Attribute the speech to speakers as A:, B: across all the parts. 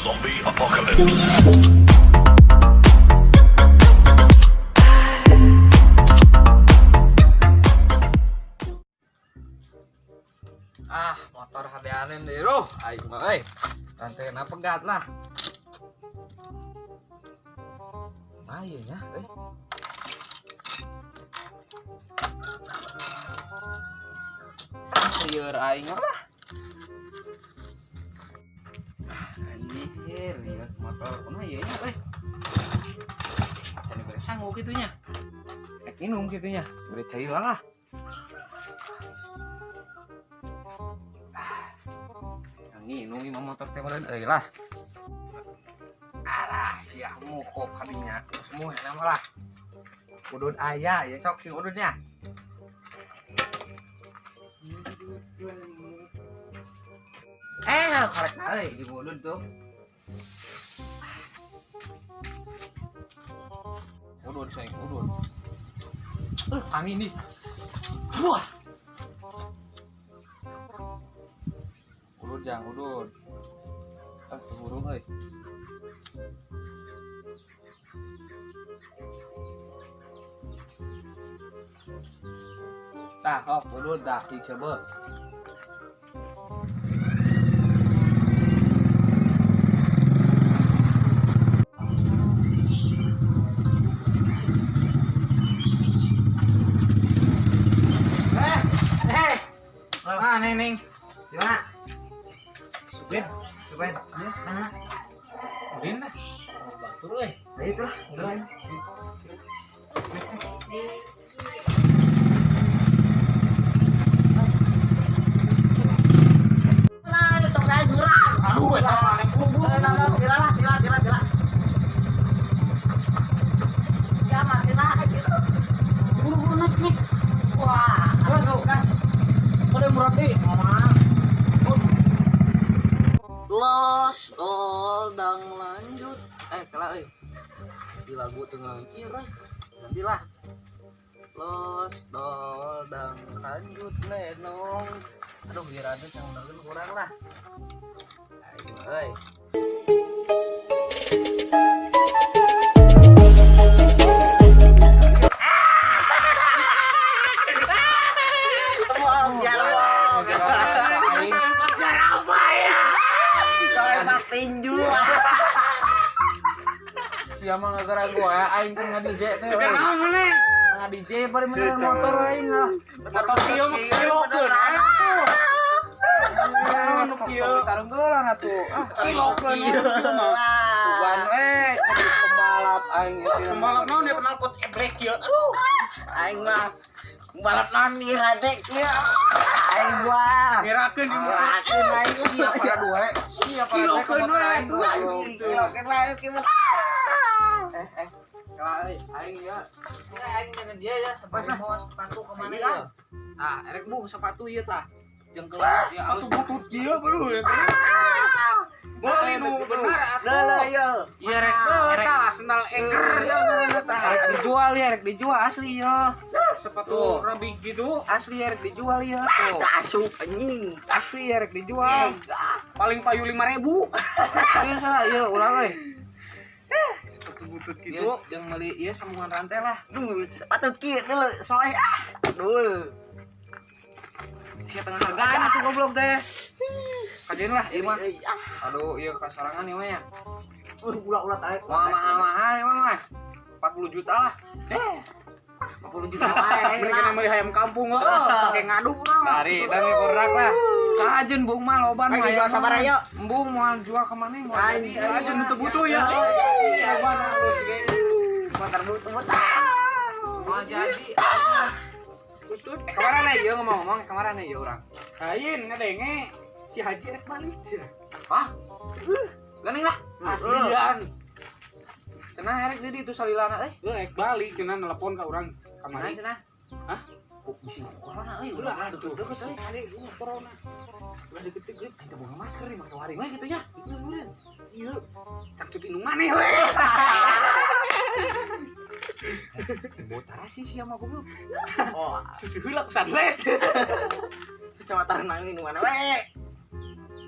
A: Zombie apocalypse.
B: Ah, motor hadeanen deh, loh. Aing mah euy. Rantena pegat lah. Maye nya euy. Lieur aing lah. Ah, anjir, lieur motor kumaha ieu nya euy. Can bere sanggup kitu nya. Rek minum kitu nya, bere cai lah. Nginum imah motor teh meureun euy lah. Alah, sia mukok kadinya. Semua enak mah lah. Udud aya ya sok sing ududnya. Eh, korek euy di udud tuh. Udud sayang udud. Angin nih. Wah. Udud jang udud. Ah, tuh burung euy. Tah, hok udud tah coba.
C: Eh, eh. Mana neng? Gimana?
B: Supin, supin.
C: Mana? Ulin lah.
B: Batur euy.
C: Nah, itu lah. Ulin. Aduh, eta mah kubu. Kode murah deh.
B: Los dang lanjut. Eh, kalah euy. Di lagu tengah ieu euy. Gantilah. Los dol dang lanjut lenong. Aduh, biar ada yang udah kurang lah. Ayo euy.
C: Tinju.
B: Sia mah ngagara gua ya, aing teh nga-DJ teh. euy.
C: Kenapa maneh?
B: Nga-DJ bari meneran motor aing lah.
C: Motor kieu mah kilokeun atuh. Nu kieu.
B: Tarenggelan atuh. Ah,
C: Kilokeun kieu mah.
B: Sugan we kudu pembalap aing ieu.
C: Pembalap naon dia knalpot eblek kieu. Aduh.
D: Aing mah balap naon mirade kieu. Aing mah.
C: Ngirakeun di motor.
D: Ngirakeun aing
B: Siap pada dua, siap pada dua
C: Kilokeun we
B: aing.
C: atuh.
D: anjing. Kilokeun wae kieu mah.
B: Eh, kalah euy, aing ya. Aing dengan dia ya, sepatu bawa sepatu ke mana ya? Ah, erek bung sepatu ieu tah. Jengkel ya
C: Sepatu butut kieu baru ya. Boleh nu bener atuh.
D: Lah ieu.
B: Iya rek, erek
C: Tah sendal eker ya.
B: erek dijual ya, erek dijual asli ya.
C: Sepatu rabi gitu
B: Asli erek dijual ya tuh.
D: Asup anjing.
B: Asli erek dijual.
C: paling payu 5.000.
B: Serius lah, ieu urang euy.
C: Sepatu butut
B: Ieu
C: gitu.
B: jeung meuli ieu sambungan rantai lah.
D: Duh, sepatu kieu dulu soe ah. Dul.
B: Sia tengah hargaan atuh goblok teh. Kajeun lah ieu mah.
D: Ah,
B: Aduh, ieu kasarangan ieu mah ya.
D: ulah-ulah tarik.
B: Wah, mahal-mahal emang mas. 40 juta lah. Eh, 40 juta wae.
C: Mending kena meuli hayam kampung heeh, pakai ngadu urang.
B: Dari dami produk lah. Kajeun bung mah loba nu
D: Ayo dijual
B: hayam
D: sabaraha,
B: mah.
D: yo?
B: Embung moal jual ke mana moal jadi.
C: Kajeun nu teu butuh ya. Loba halus ge.
D: Motor butuh.
B: Moal jadi. Kemarin ieu ngomong-ngomong kemarin ieu urang.
C: Lain ngadenge si Haji rek balik cenah.
B: Hah? Geuning lah.
C: Aslian.
B: Cenah erek di ditu salilana euy.
C: Lu rek balik cenah nelpon ka urang
B: Kamari
C: kamari.
B: cenah.
C: Hah?
B: Oh, bisi corona euy.
C: Ulah
B: Ulah
C: atuh
B: deket euy.
C: Kali ulah corona. Ulah deket-deket.
B: Aing teh boga masker nih make waring we kitu nya.
C: Ieu meureun. Ieu cangcut indung maneh we.
B: Botara sih sia mah goblok.
D: Oh,
C: Susu heula ku sadlet.
D: kecamatan renang ini mana we?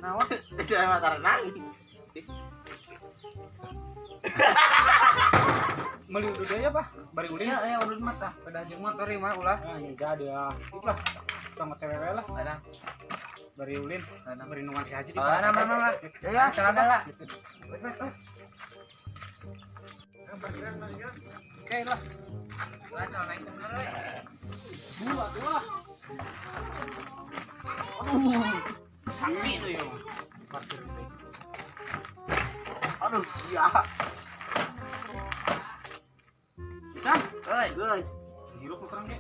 B: Naon?
D: Kecamatan renang.
C: Meuli udud aja, Pak. Bari ulin.
B: Iya, iya udud mah tah. Pedah jeung motor ieu mah ulah.
C: Ah, ya jadi ya. Ulah. Sama TWW lah.
B: Ada.
C: Bari ulin. Bari nungguan si Haji di
B: Oh, nah, nah, nah, nah.
D: Ya,
B: Celana lah.
C: Oke lah.
B: Lah, celana yang bener we.
C: Dua, dua. Aduh, sakti itu ya, mah. Parkir itu.
D: Aduh, siap.
C: Cang,
B: Oi, guys.
C: hirup lu kurang ge.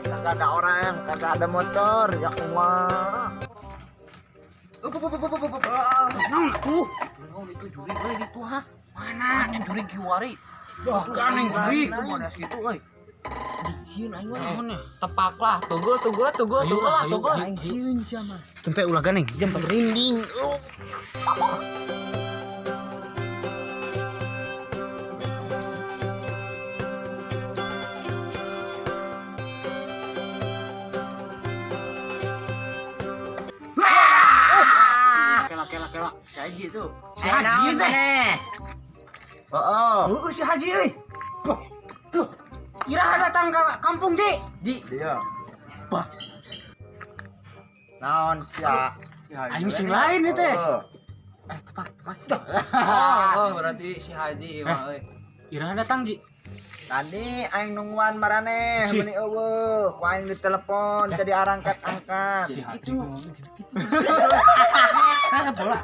D: Kagak ada orang, kagak ada motor, ya Allah.
C: Naon atuh?
B: Naon itu jurig euy itu ha?
C: Mana?
B: Aneh jurig kiwari.
C: Wah, aneh jurig.
B: Bodas gitu euy. Sieun aing mah.
C: Naon ya?
B: Tepak lah, tunggu tunggu tunggu
C: Ayo
B: tunggu
C: lah,
B: lah,
C: ayo,
B: tunggu.
C: ayo.
B: Aing sieun sia mah.
C: Sampai ulah ganeng, jam
B: Merinding.
C: Kela kela kela.
B: Si Haji itu.
C: Si Haji teh.
D: Oh, oh.
C: Heeh, si Haji euy. Tuh. Tuh. Iraha datang ke kampung, Ji.
B: Ji.
D: Dia.
C: Bah,
D: Naon sia?
B: Si Haji.
C: aing sing lain ieu teh.
D: Oh.
C: Eh, tepak, tepak.
B: Oh, berarti si Haji mah euy.
C: Iraha datang, Ji.
D: Tadi aing nungguan maraneh
C: Si.
D: meuni eueuh, ku aing ditelepon tadi arangkat-angkat.
C: Si Haji ngomong gitu.
B: Ah, bola.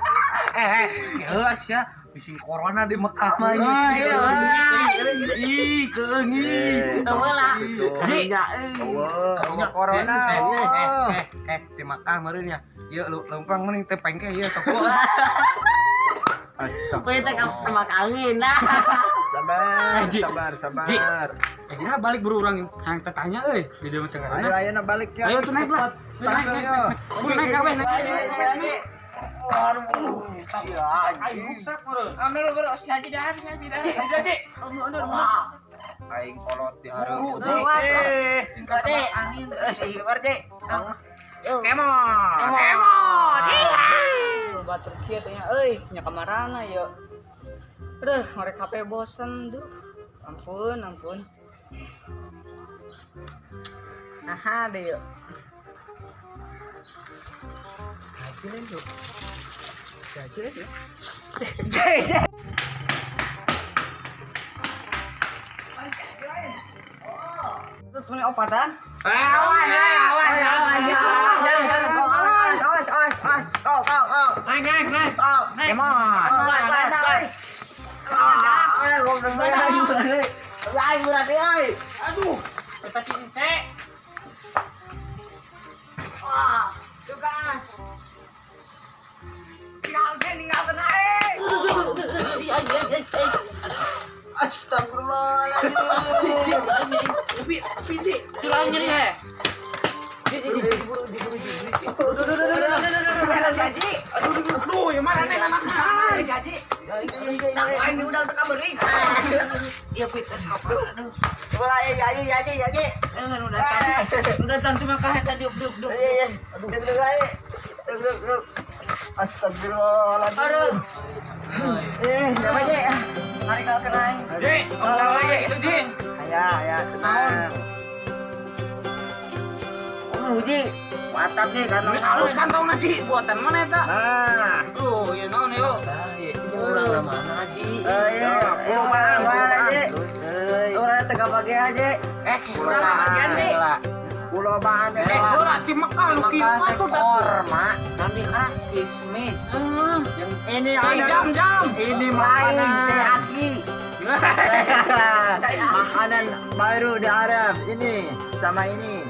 A: Eh, jelas ya. Bising corona di Mekah mah ini.
B: Iya.
A: Ih, keungi.
B: Bola.
D: Gitu.
C: Ji.
B: Karunya euy.
D: Eueuh,
A: Karunya.
D: corona.
A: Eh,
D: eueuh.
A: di Mekah meureun ya. Ieu lu lempang meureun teh pengke ieu sok.
D: Astagfirullah.
B: Kita sama angin nah.
D: Sabar,
C: Eh, Ji.
D: sabar, sabar.
C: Ji. Eh, iraha balik buru urang hayang tetanya euy. Di dieu mah teh
D: Ayo,
C: ngaranna.
D: ayo na balik ya.
C: Ayo tuh naik lah. Naik, naik, naik. Buru naik kabeh, naik.
D: Waduh, sia
C: Aing ruksak meureun.
B: Ambil bro, si Haji dah, si Haji dah.
C: Haji, Ji.
A: Aing kolot di hareup.
C: Buru, Ji.
B: Singkat angin, si Ibar, Ji.
C: Kemon.
B: Kemon.
E: Batur kieu teh nya euy, nya kamarana yeuh. Aduh, ngorek HP bosen duh. Ampun, ampun. Aha deh yuk.
B: Si Haji lain tuh. Si Haji lain tuh.
E: Jai, jai. Itu punya opatan?
B: Awan, awan, awan.
D: Awas, awas, awas, awas. Oh, oh, oh.
C: Naik, naik, naik.
D: Oh.
C: Kemon. Aduh, kita si Ence.
D: Astagfirullahaladzim.
B: Tapi, Ji, nyeri he.
C: Aduh, yang mana nih anaknya?
B: Iya, Pit, aduh.
D: Mulai, jadi, jadi, jadi.
B: Udah tentu makanya tadi diuk diuk diuk.
D: Iya, iya. Duduk, duduk, lagi. Duduk, duduk, duduk. Astagfirullahaladzim.
B: Aduh.
D: Eh, siapa, Ji?
E: Mari kalau kena aing.
C: Ji, ngomong lagi itu Ji.
D: Ya, ya, tenang. Oh, Ji. Mantap nih kan.
C: Ini halus kantongna Ji, buatan mana eta?
D: Nah,
C: Aduh, ya naon yuk.
B: Itu orang mana Ji?
D: eh, iya, pulau paham, pulau paham. Orang tengah pagi aja.
B: Eh, kurang bagian sih.
D: Pulau bahan
C: Eh, ora di Mekah lu kieu mah tuh.
D: korma.
B: Nanti kan kismis.
D: Ini
C: Cai
D: ada
C: jam-jam.
D: ini lain cai Makanan baru di Arab ini sama ini.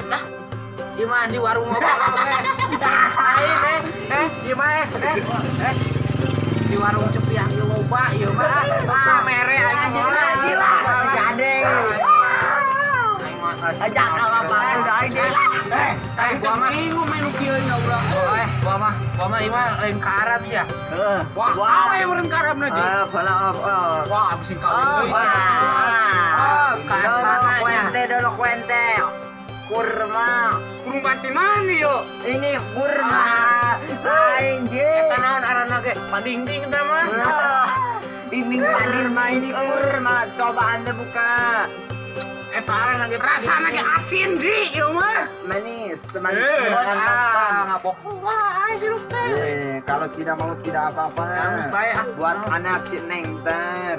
B: Di mana di warung apa?
D: Eh, eh, gimana? Eh, eh.
A: Di warung Cepiah ieu loba ieu mah. Teu mere aing mah.
D: Gila, jadi.
A: Aing mah.
D: Ajak kalau apa udah aja.
A: Eh, eh gua mah
E: Bingung main nu kieu nya urang.
A: Oh, eh, gua mah ieu mah lain ke Arab sih ya.
E: Wah, awe meureun ka Arabna Ji.
D: Ah, bola off. Oh.
E: Wah, bisi kawin deui.
D: Wah.
A: Ke astananya.
D: Kuente dulu kuente. Kurma.
E: Kurma ti mana yo?
D: Ini kurma. Anjir.
A: Eta naon arana ge? Padingding teh mah.
D: Ini kurma, ini kurma. Coba Anda buka.
A: Eta arana ge
E: Rasana ge asin Ji, ieu mah.
D: Manis, manis.
E: Eh.
D: Makan
A: Ah, ngabohong wae jeruk teh.
D: Eh, kalau tidak mau tidak apa-apa.
A: Yang bae ah.
D: Buat anak si Neng ter.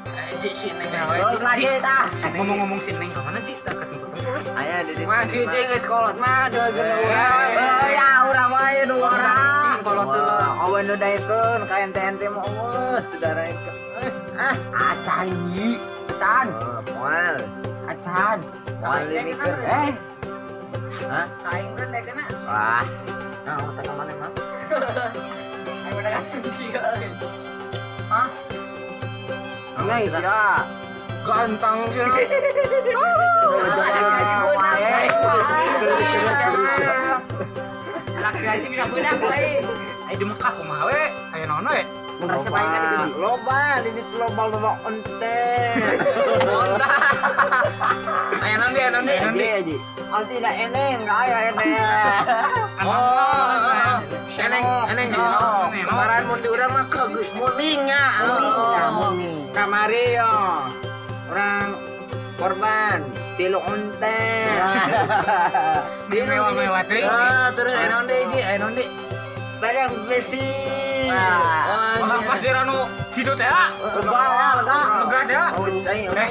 A: Eh, Ji si Neng we.
D: Terus lagi tah.
E: Ngomong-ngomong si Neng mana Ji? Tah ketemu-temu.
D: Ayo di
A: Mah Ji Ji geus kolot mah doakeun urang.
D: Oh ya, urang wae nu urang.
E: Cing, kolot teh.
D: Awan nu daekeun ka ente-ente mah eueuh, teu daekeun. Geus ah, acan ji. Acan. Moal. Acan. Moal mikir. Eh. Hah?
B: Aing kan dek kena.
D: Wah,
A: Nah, otak mana mah?
B: Aing udah kasih dia.
A: Hah?
D: nice ya.
A: Ganteng sih.
B: Laki aja bisa beunang aing.
E: Ayo di Mekah kumaha we? Aya naon we?
D: Mun resep aing kan itu loba, di ditu loba loba onte.
A: Onta. Aya naon dia, naon dia?
D: Aji aji. Oh tidak eneng, enggak aya eneng.
A: Oh, eneng, eneng. Kemarin mun di urang mah ke muning nya.
D: Muning ya, muning. Kamari yo. Orang korban tilu onte.
E: Mewah-mewah deui.
A: Ah, terus aya naon deui, Ji? Aya naon deui?
D: Padang besi.
A: Oh,
E: Orang pasir anu kitu teh ah.
D: Lega, lega.
E: Lega teh ah.
D: Oh, cai.
E: Eh.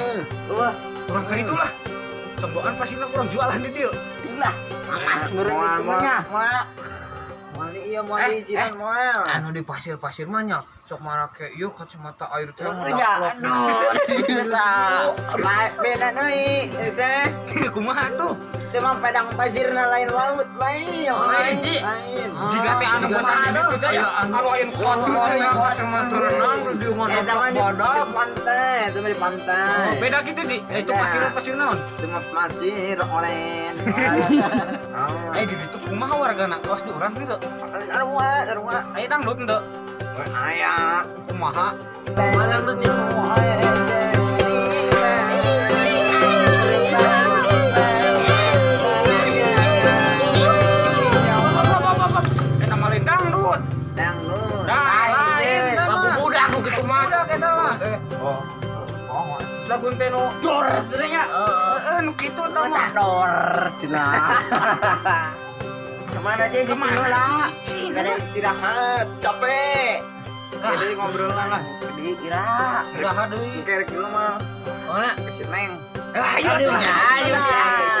D: Wah,
E: Urang ka ditu lah. Cobaan pasirna kurang jualan di dieu.
D: gila. Mas meureun itu mah nya. Moal iya moal
A: Eh,
D: jiran moal.
A: Anu di pasir-pasir mah nya sok marake ieu kacamata air teh
D: Oh, ya, aduh. Tah. Beda deui teh.
E: Kumaha tuh?
D: Itu mah padang pasirna lain laut lain.
A: Lain, Ji.
D: Lain.
E: Jiga teh anu
A: Jiga
E: kumaha
A: teh
E: tuh teh
A: aya
E: anu aya nu
A: Kacamata kacamata renang di
D: Eta
A: mana
D: mah di
A: badak.
D: di pantai, itu mah di pantai.
E: Beda gitu Ji. Itu
D: Beda.
E: pasir-pasir naon?
D: Itu mah pasir oren.
E: Eh di ditu kumaha wargana kawas di urang henteu.
D: Sarua, sarua.
E: Aya dangdut henteu.
D: Aya.
E: Kumaha?
A: Mana lu Ji?
E: Eta mah lain dangdut.
D: Dangdut.
E: Dah, lain eta
A: Lagu
E: mah.
A: budak nu kitu mah.
E: Budak eta mah.
A: Oh. Oh.
E: Lagu teh nu dor cenah. Heeh, nu kitu eta mah.
D: Dor cenah. Kemana aja gitu
E: Kemana,
D: lah.
E: Cicing?
D: Ada istirahat, capek. Jadi ngobrol lah. Gede kira.
E: Iraha deui.
D: Kayak kilo mah.
A: Mana?
D: Kasih neng.
E: Ah, ayo
A: Aduh,
E: tuh.
A: ayo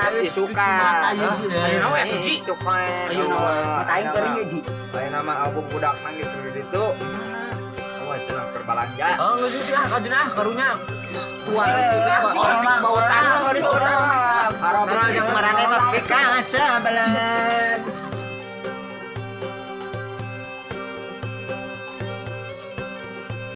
D: Ayo, suka.
E: Ayo nawe atuh Ji.
D: Suka.
E: Ayo nawe.
D: Aing keri ya, Ji. Ayo nama album budak nang gitu itu. Oh, cenah berbalanja.
A: Oh, geus sih ah kajeun ah karunya tua bau tanah kali itu.
D: Ngobrol jeung marane mah pika sebelah.